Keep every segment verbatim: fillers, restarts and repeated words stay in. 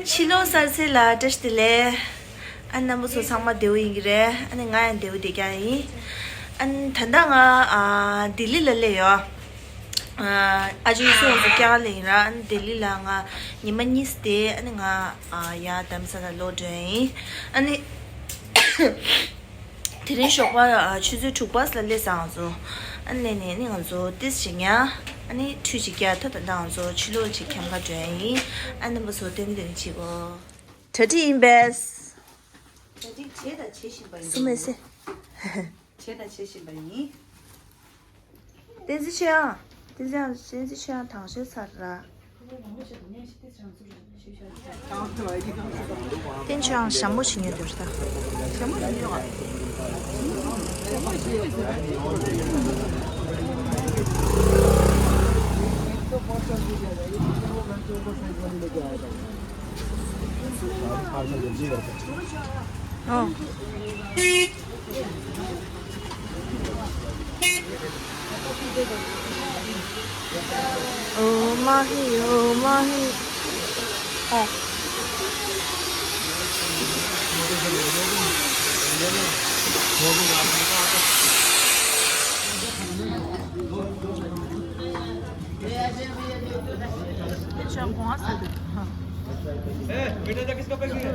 ཕྱི་ལོགས་གསར་ཚེས་ལ་བཀྲ་ཤིས་བདེ་ལེགས། ཨ་རྣམ་པ་ཚོ་ཚང་མ་བདེ་པོ་ཡིན་གྱི་རེད། ཨ་ནི་ང་ཡང་བདེ་པོ་བསྡད་ཀྱང་ཡིན། ཨ་ནི་ད་ལྟ་ང་ཨ་ལྡི་ལི་ལ་སླེབས་ཡོད། ཨ་ཨ་ཅག་སུ་ང་ཚོ་སྐྱ་ཀ་ལ་ཡིན་ར། ཨ་ནི་ལྡི་ལི་ལ་ང་ཉི་མ་གཉིས་བསྡད། ཨ་ནི་ང་ཨ་ཡར་རྡ་རམ་ས་ལ་ལོག་འགྲོ་ཡ་ཡིན། ཨ་ནི། དེ་རིང་ཞོགས་པ་ཆུ་ཚོད་དྲུག་པ་ལ་སླེབས་སོང་ང་ཚོ། ཨ་ནི་སླེབས་ནས་ནི་ང་ཚོ་ཏོག་ཙམ་ཅིག་ཉལ། ཨ་ནི་ཁྲུས་ཅིག་བརྒྱབ། ད་ད་ལྟ་ང་ཚོ་ཕྱི་ལོགས་ཅིག་འཁྱམ་ག་འགྲོ་ཡ་ཡིན། ཨ་རྣམ་པ་ཚོ་ཏན་ཏན་བྱེད་དགོས། གྲ་སྒྲིག་ཡིན་པས། གྲ་སྒྲིག་བྱས་དང་བྱེད་བཞིན་པ་ཡིན། སུ་མེད་སེ། བྱས་དང་བྱེད་བཞིན་པ་ཡིན། བསྟན་འཛིན་ཆོས་དབྱངས། བསྟན་འཛིན། བསྟན་འཛིན་ཆོས་དབྱངས་དྭངས་ཤེལ་ཚར་ར། བསྟན་ཆོས་དབྱངས་ཞྭ་མོ་ཞིག་ཉོས་འདུག་ད། ཞྭ་མོ་ཞིག་ཉོས་ར། ཞྭ་མོ་ཞིག་ཉོས་ཟེར། ཨོ། ཨོ་མ་ཧེ། ཨོ་མ་ཧེ། ཨོ། ए, बेटा, जा, किसका पैकेट है?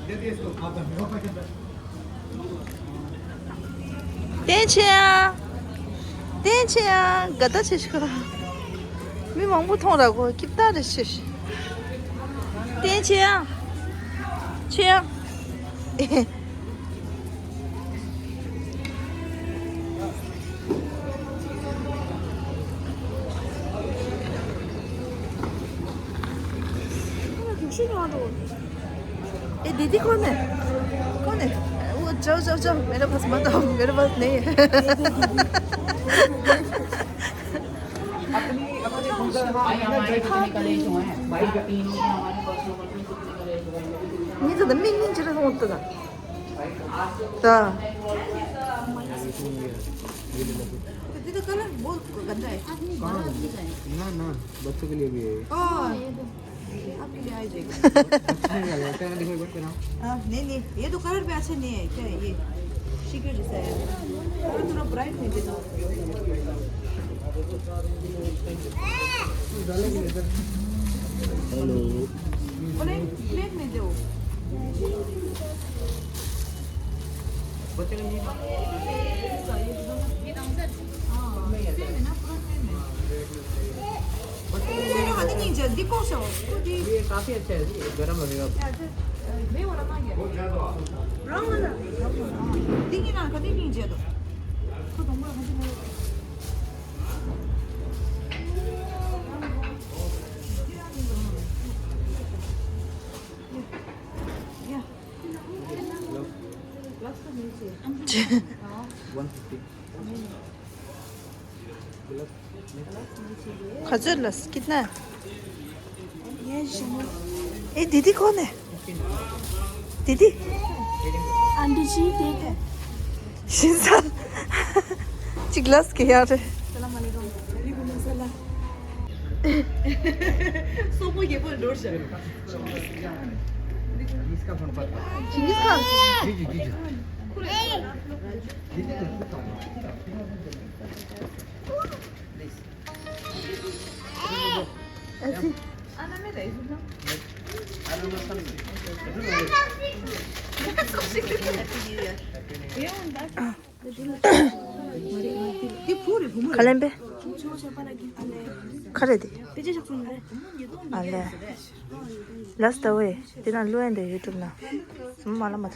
दे दे इसको, खाता है, मेरा पैकेट है। བསྟན་ཆོས་དབྱངས། བསྟན་ཆོས་དབྱངས། དགའ་ད་ཆེ་ཤོ། མི་མང་པོ་མཐོང་ར་གོ། སྐྱིད་ད་རེ་ཆེ་ཤོ། བསྟན་ཆོས་དབྱངས། ཆོས་དབྱངས། ए दीदी, कौन है? कौन है? वो जाओ, जाओ, जाओ, मेरे पास मत आओ, मेरे पास नहीं है। अपनी, अपने भाई, हमारे कितने कलेश हुए हैं? भाई, तीनों में हमारे personal personal कितने कलेश हुए हैं? नहीं तो दम नहीं चला होता था। ད། दीदी, कलर बहुत गंदा है। ना, ना, बच्चों के लिए भी है। हाँ, ये तो आपके लिए आ जाएगा। बच्चों का लगता है, देखो, एक बार पहनाओ। हाँ, नहीं, नहीं, ये तो कलर भी अच्छा नहीं है। क्या है ये? शीकर जैसा है। कलर थोड़ा ब्राइट में देना। हेलो। बोले, प्लेट में दो। बच्चे का नहीं। हाँ, सेम है ना, पूरा सेम है। बच्चे का नहीं। सेम है, नहीं, जल्दी को सो। ये काफी अच्छा है, गरम लगेगा। ब्राउन वाला। ब्राउन वाला। हाँ। हाँ। One fifty. खजूर लस कितना? ये शमो। ए, दीदी कौन है? दीदी। आंटी जी, ठीक है। शिंसा। चिक लस के यार। सलाम अलैकुम। वालेकुम सलाम। सोपो ये बोल जोर से। जिंगिस खान। जी, जी, जी, जी। ऐसे। खलें पे। खरे दे। अले। लस त वे। तेरा लुएं दे YouTube ना। सुन माला मत।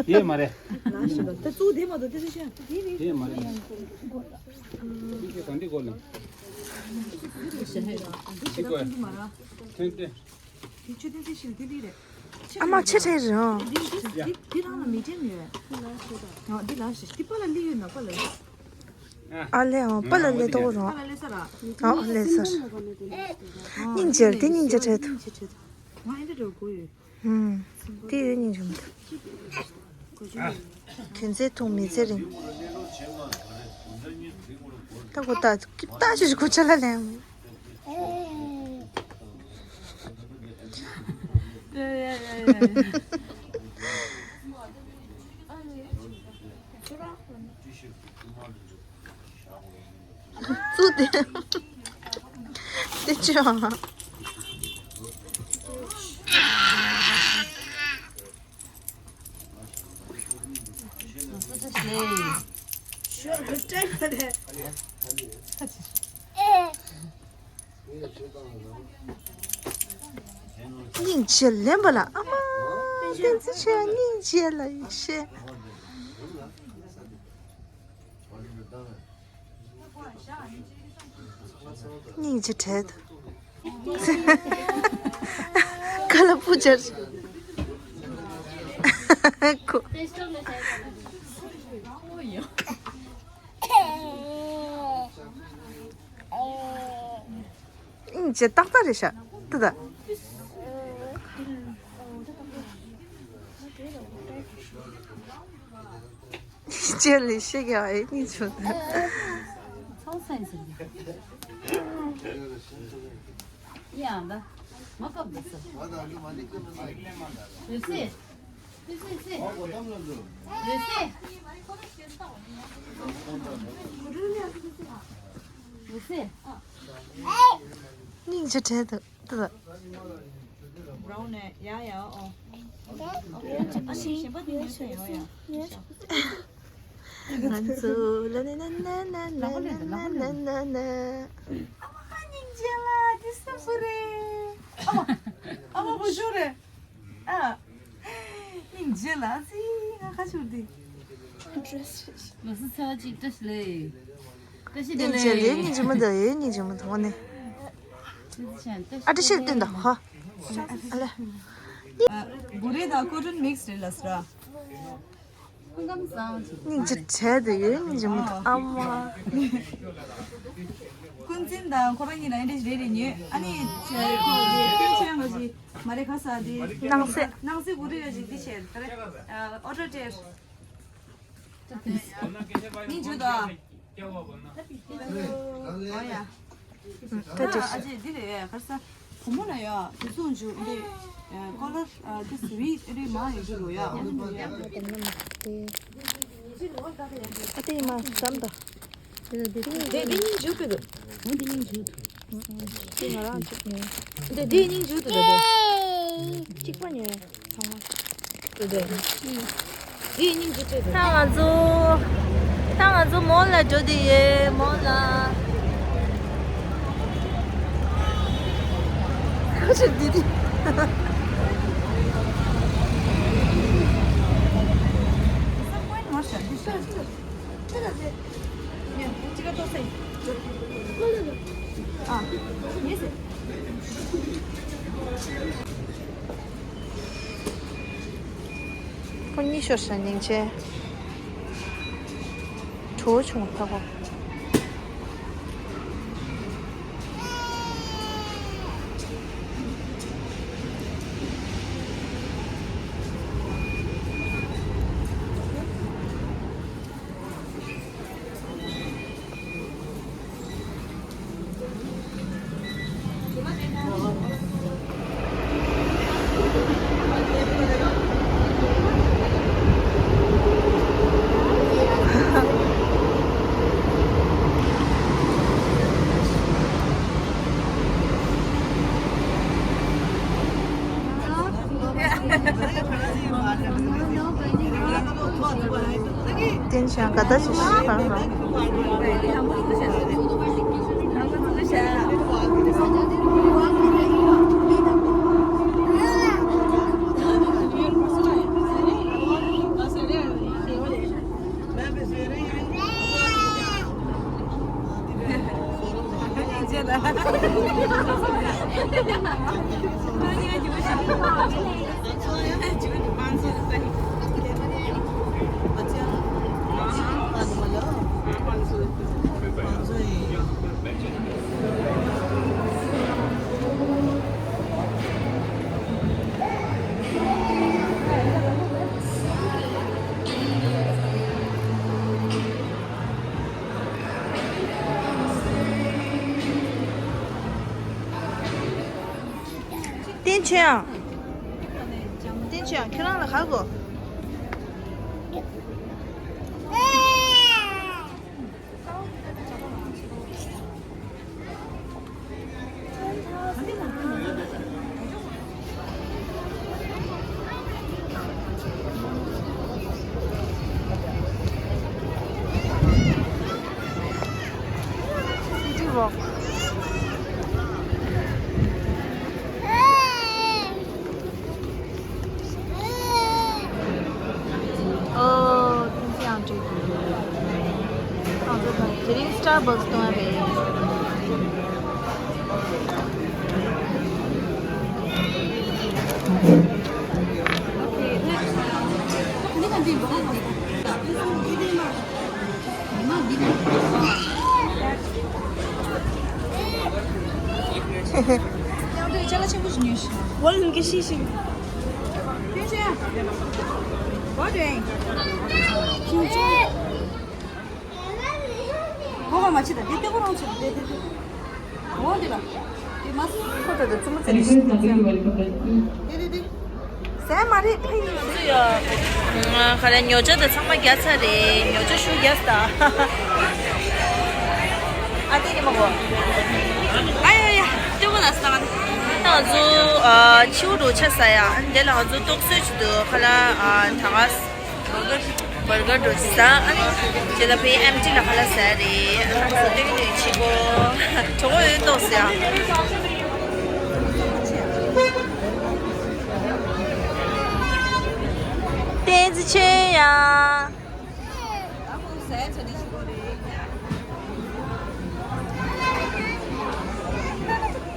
ཡེ་མ་རེད། ཡེ་མ་རེད། འདི་ག་འདི་གོ་ལ། འདི་གོ་ཡ། ཐོན་ཏེ། དེ་ཆུ་དེ་ཚེ་ཤིལ་དེ་ལི་རེད། ཨ་མ་ཆེ་ཆེ་རེད་ཨང་། འདི་འདི་འདི་རང་ལ་མི་ཊེམ་ཡོད། ཨ་འདི་ལ་ཤི་འདི་པ་ལ་ལི་ཡོད་ན་པ་ལ། ཨ་ལེ་ཨང་པ་ལ་ལེ་ཏོ་རང་། ཨ་ལེ་ས་ར། ཨ་ལེ་ས་ར། སྙིང་རྗེ་དེ་སྙིང་རྗེ་བྲལ་འདུག་ང་ཨེ་འདྲ་འགྲོ་དགོས་ཡོད། ཧུམ། དེ་ཡོད་སྙིང་རྗེ་མི་འདུག་ཁྱོད་ཚེ་ཐུང་མི་ཚེ་རིང་། ད་གོ་ད་ཀིབ་ད་ཅི་ཞིག་གོ་ཆ་ལ་ལེན། ཙུ་དེ། དེ་ཅི་ཡང་། སྙིང་རྗེ་ལེན་པ་ལ་ཨ་མ། བསྟན་འཛིན་ཆོས་སྙིང་རྗེ་ལ་ཡེ་ཤེས། སྙིང་རྗེ་བྲལ་འདུག་ཁ་ལ་སྤུ་སྦྱར། ཁོ། སྙིང་རྗེ་ཏག་ཏག་རེད་ཤག་ཏུ་ད། ཅེར་ལི་ཤེ་ག་ཨེ་ནི་ཆུ། ཚའོ་སན་ཟེར་གི། ཡ་ད། མ་ཀབ་ལ་ཟེར། ཡོད་སེ། ཡོད་སེ། ཡོད་སེ། ཡོད་སེ། སྙིང་རྗེ་བྲལ་འདུག་ཏུ་ད། བྲའུན་ནས་ཡ་ཡ་ཨོ། ཨོ་ཁེ། ཨ་ནི་གཞན་པ་དེ་ཉོས་སོང་ཡ་ཡ། ང་ཚོ་ལ་ནི་ན་ན་ན་ན་ན་ན་ན། ཨ་མ་སྙིང་རྗེ་ལ་དེ་སུ་སུ་རེད། ཨ་མ། ཨ་མ་བུ་ཤོ་རེད། ཨ། སྙིང་རྗེ་ལ་ཨ་ཙི་ང་ཁ་ཆུར་དེ། ལོ་སི་ཚེ་བ་ཅིག་བཀྲ་ཤིས་ལེ། བཀྲ་ཤིས་བདེ་ལེགས། སྙིང་རྗེ་ལེ་སྙིང་རྗེ་མོ་དང་ཡེ་སྙིང་རྗེ་མོ་དང་ནི། ཨ་ཏི་ཤིར་བསྟན་དང་ཧ། ཨ་ལེ། བུ་རེ་དང་ཀོ་ཏོན་མིག་སི་རེད་ལ་སི་ར། སྙིང་རྗེ་བྲལ་དུ་ཡོད་སྙིང་རྗེ་མོ་དང་ཨ་མ། ཀུན་འཛིན་དང་ཁོ་རང་གཉིས་ལ་ཨེ་འདྲ་ཞིག་རེད་རེད་ཉོས། ཨ་ནི་ཁོ་དེ་ཐེན་ཆེན་མ་ཞིག་མ་རེད་ཁ་ས་དེ། སྣང་སྲིད། སྣང་སྲིད་གུ་རི་ཡ་ཞིག་འདི་བྱས་ད་རེད། ཨོ་ཏོ་ཏེར། སྙིང་རྗེ་དང་། ཨོ་ཡ། ད་དེ། ཨ་ཅེ་འདི་རེད་ཁ་ས། བུ་མོ་ལ་ཡ་དེ་སོང་འཇུ་འདི། ཀོ་ལར་དེ་སི་ཝི་རི་མ་ཡ་འཇུ་རོ་ཡ། ཨ་དེ་ཡི་མ་ཙམ་ད། དེ་དེ་སྙིང་རྗེ་གི་འདུག་འོ་འདི་སྙིང་རྗེ་འདུག་དེ་ང་རང་གཅིག་ཉོས། དེ་དེ་སྙིང་རྗེ་འདུག་དེ་གཅིག་པ་ཉོས་ཚང་མ། དེ་དེ་དེ་སྙིང་རྗེ་འདུག་ད་ང་ཚོ་ད་ང་ཚོ་མོལ་ལ་འགྲོ་དེ་ཡོད་མོལ་ལ། ཁ་ཤས་འདི་འདི། ཁོ་གཉིས་ཤོར་ཤག་སྙིང་རྗེ། བྲོ་བྱུང་ཐག་པ། བསྟན་ཞང་དགའ་ད་ཅི་ཞིག་པར་རོ། བསྟན་ཆོས་དབྱངས། བསྟན་ཆོས་དབྱངས་ཁྱོད་རང་ལ་ག་གོ། ཨོ། ཏིན་ཙི་ཡང་སྤྲོད་དགོས། ང་ཚོ་དེ་རིང་སི་ཊར་བྷག་སི་འཐུང་ཡ་རེད། ཡང་སྤྲོད་ཅ་ལག་ཆེན་པོ་ཞིག་ཉོས་ཤིག་འོ་ལུང་གི་ཤི་ཤིང་། ཐེན་ཅན། What doing? གོ་བ་མ་ཕྱི་ད་དེ་ལྟ་བུ་རང་ཚོ་དེ་དེ་དེ། འོ་དེ་ལ། དེ་མ་སུ་ཁོ་ད་དེ་ཚོ་མ་ཚད་དེ་ཤི་ཤིང་ཟེར། དེ་དེ་དེ། ཟས་མ་རེད་ཕ་ཡིན། སུ་ཡོད། ང་ག་རེ་ཉོ་ཆ་དེ་ཚང་མ་རྒྱག་ཚར་རེད། ཉོ་ཆ་ཤུ་རྒྱག་ས། ཨ་དེ་ནི་མ་གོ། ཨ་ཡ་ཡ། སྐྱོ་པོ་ལ་སྟག་ང་ཚོ་ཨ་ཕྱི་པོ་འགྲོ་ཆ་ཟ་ཡ། ཨ་ནི་དེ་ལ་ང་ཚོ་ཏོག་ཙམ་ཅིག་འདུག་ཁ་ལག་ཨ་ད་ག་བར་གར་འགྲོ་ཆ་ཟ། ཨ་ནི་དེ་ལ་ཕའི་ཨེམ་ཊི་ལ་ཁ་ལག་ཟ་ཡ་རེད། ཨ་ནི་ང་ཚོ་སྟོན་ནས་ཕྱི་པོ་གྲོགས་པོ་ཡོད་ཏོག་ཟ་ཡ། བསྟན་འཛིན་ཆོས་དབྱངས།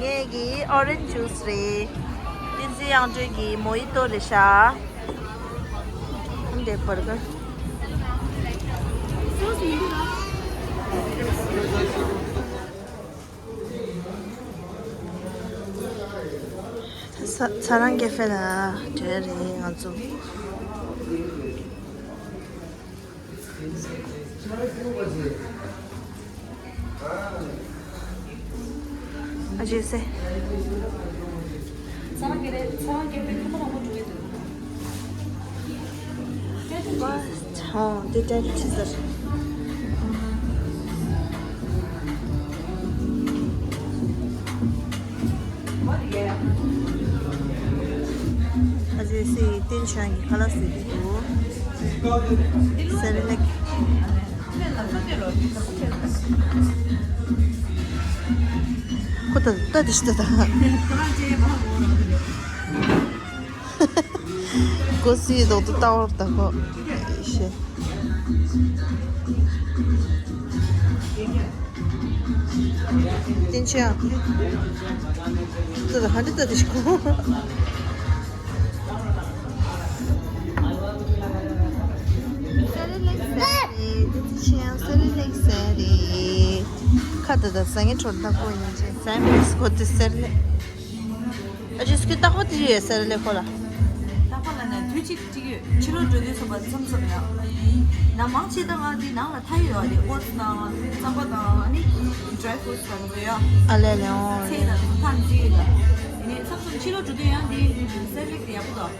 ངེད་ཀྱི་ཨོ་རེན་ཇི་ཇུས་རེད། བསྟན་འཛིན་དབྱངས་སྒྲོལ་གྱི་མོ་ཡི་ཏོ་རེད་ཤག་འདི་བར་གར། ཚ་ཚ་རང་ཀེ་ཧྥེ་ལ་འགྲོ་ཡ་རེད་ང་ཚོ། ཨ་ཅེ་སེ། ཚ་རང་ཀེ་ཧྥེ་ཚ་རང་ཀེ་ཧྥེ་ཁྱོད་མ་རང་པོ་འགྲོ་གི་འདུག་ཨོ། དེ་ཏྲེ་ཆི་ཟེར། ཨ་ཅེ་སི་བསྟན་ཆོས་ཀྱི་ཁ་ལག་ཟེར་གྱི་འདུག་སེ་རི་ལེག་ཁོ་ད་ལྟ་དེ་ཤི་ད་ད། ཀོ་སི་རྡོག་ཏུ་ལྟ་བར་ད་ཁོ་ཤེས། བསྟན་ཆོས་ཡང་ད་ད་ཧ་འདྲི་ད་དེ་ཤི་ཁོ། སེ་རི་ལེག་ཟ་རེད། བསྟན་ཆོས་ཡང་སེ་རི་ལེག་ཟ་རེད། ཁ་ད་ད་ཟ་ངེ་ཁྲོ་ད་ཁོ་ཡིན་ཅེ་ཟ་མི་སི་ཁོ་དེ་སེ་རི་ལེག་ཨ་ཅེ་སི་ཁོས་ལྟག་པ་དེ་རེད་ཟེར་ལེ་ཁོ་ལ། ལྟག་པ་ལ་ནས་དུས་གཅིག་གཅིག་ཡོད་ཕྱི་ལོགས་འགྲོ་དུས་སོ་པ་མཚམས་མཚམས་ཡང་། ན་མང་ཆེ་ད་ང་འདི་ནང་ལ་ཐ་ཡོད་རེད། ཨོ་ཊི་སི་དང་རྩམ་པ་དང་ཨ་ནི་ཌི་རའི་ཕུ་རུ་ཊི་དང་འདི་ཡང་། ཨ་ལེ་ལེ་ཨོ། ཚལ་དང་ཐང་ཅི་ཡོད་ད། ཡིན་ནའི་མཚམས་མཚམས་ཕྱི་ལོགས་འགྲོ་དུས་ཡང་འདི་སེ་རི་ལེག་དེ་ཡག་པོ་འདུག་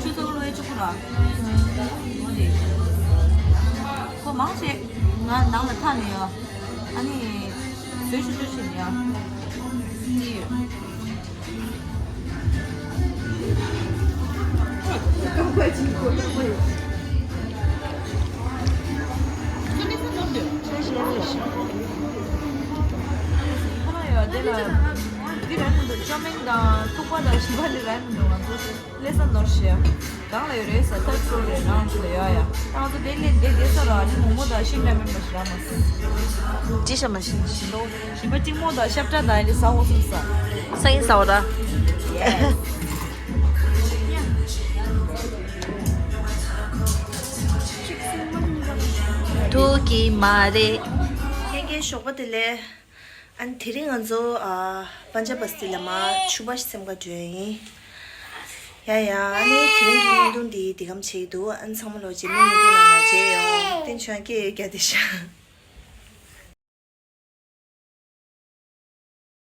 ཆུ་ཚོད་ལོ་ཡ་གཅིག་པོ་ར། འོ་དེ། ཁོ་མང་ཆེ་ང་ནང་ལ་ཐ་ནས་ཡོད། ཨ་ནི་བཟོས་ཤུ་ཤུ་ཤི་ནས་ཡང་ཅི་ཡོད། ཁོ་ན་ཡོད་དེ་ལ་འདི་རན་མི་འདུག་ཅོ་མིང་དང་ཐུག་པ་དང་བཞི་པ་འདི་རན་མི་འདུག་ང་ཚོ། ལེ་སན་ནོར་ཤི་ཡ། གང་ལ་ཡོད་རེད་ས་ཐག་ཚོ་རེད་རང་ཚོ་ལ་ཡོད་ཡ། ད་ང་ཚོ་དེ་ལས་དེ་དེ་ས་ར་ནི་མོག་མོག་དང་ཤིང་ལེ་མོན་མ་ཤི་ར་མ་སི། ཅི་ཤ་མ་ཤི་ཤི་ལོ། ཞིམ་པ་གཅིག་མོག་དང་ཤ་བཀྲ་དང་ཨ་ནི་ས་འོ་སུམ་ས། ས་ཡིན་ས་འོ་ར། ཐུག་གི་མ་རེད། ཁྱེད་ཀྱི་ཞོགས་པ་དེ་ལས། ཨ་ནི་དེ་རིང་ང་ཚོ་ཨ་པན་ཇ་བ་སི་ཏི་ལ་མ་ཆུ་བ་ཤི་སེམས་ཁ་འགྲོ་ཡིན། ཡ་ཡ་ཨ་ནི་དེ་རིང་གི་བརྙན་ཐུང་འདི་འདི་གམ་བྱེད་ཀྱི་འདུག་ཨ་ནི་ཚང་མ་ལོ་རྗེས་མའི་བརྙན་ཐུང་ནང་ལ་མཇལ་ཡོང་། བསྟན་ཆོས་སྐད་རྒྱག་བསྡད་ཤག